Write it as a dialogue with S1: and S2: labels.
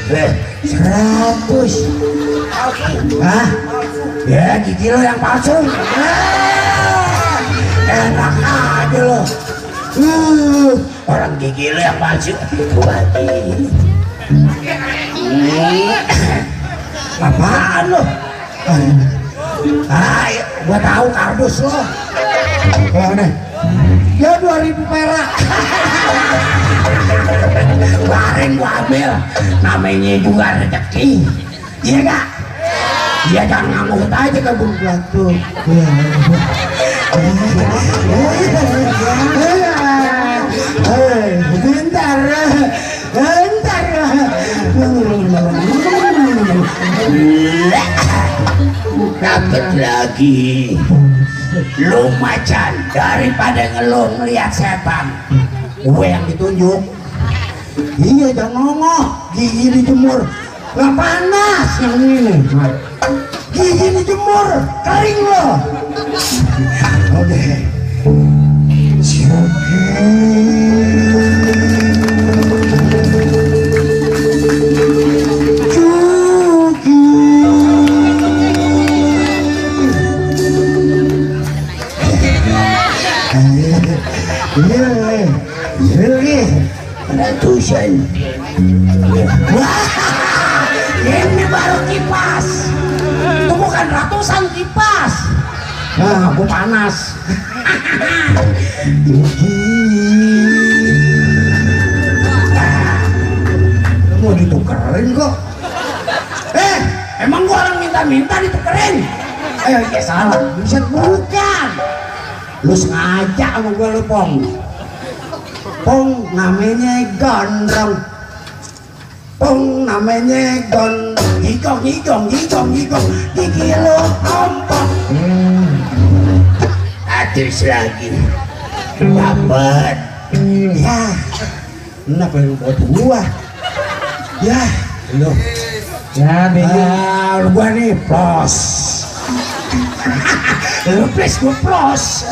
S1: 100. Hah? Ya gigi lo yang palsu. Enak aja lo. Orang gigi lo yang palsu. Apaan lo? Gua tahu kardus lo. Mana? Ya 2000 perak. Kemarin gua ambil, namanya juga rezeki. Iya gak? Iya, jangan ngamuk aja ke burung batu. Bentar. Dapat lagi. Lu macan, daripada ngeluh ngeliat setan, gue yang ditunjuk. Iya, jangan ngomong. Gigi dijemur nggak panas yang ini. Gigi dijemur kering loh. Oke. Ratusan. Wah, ini baru kipas. Itu bukan ratusan kipas. Nah, aku panas. Mau ditukerin kok. Emang gua orang minta-minta ditukerin? Ayo, ya salah. Bisa bukan. Lu sengaja sama gua lu, Pong. Pong namanya gondrong. Pong namanya gondrong. Higong. Gigi lo ompong. Atis lagi. Dapat. Ya. Kenapa lu buat gua? Ya. Lu. Ya, lu gua nih plos. Lu please gua plos.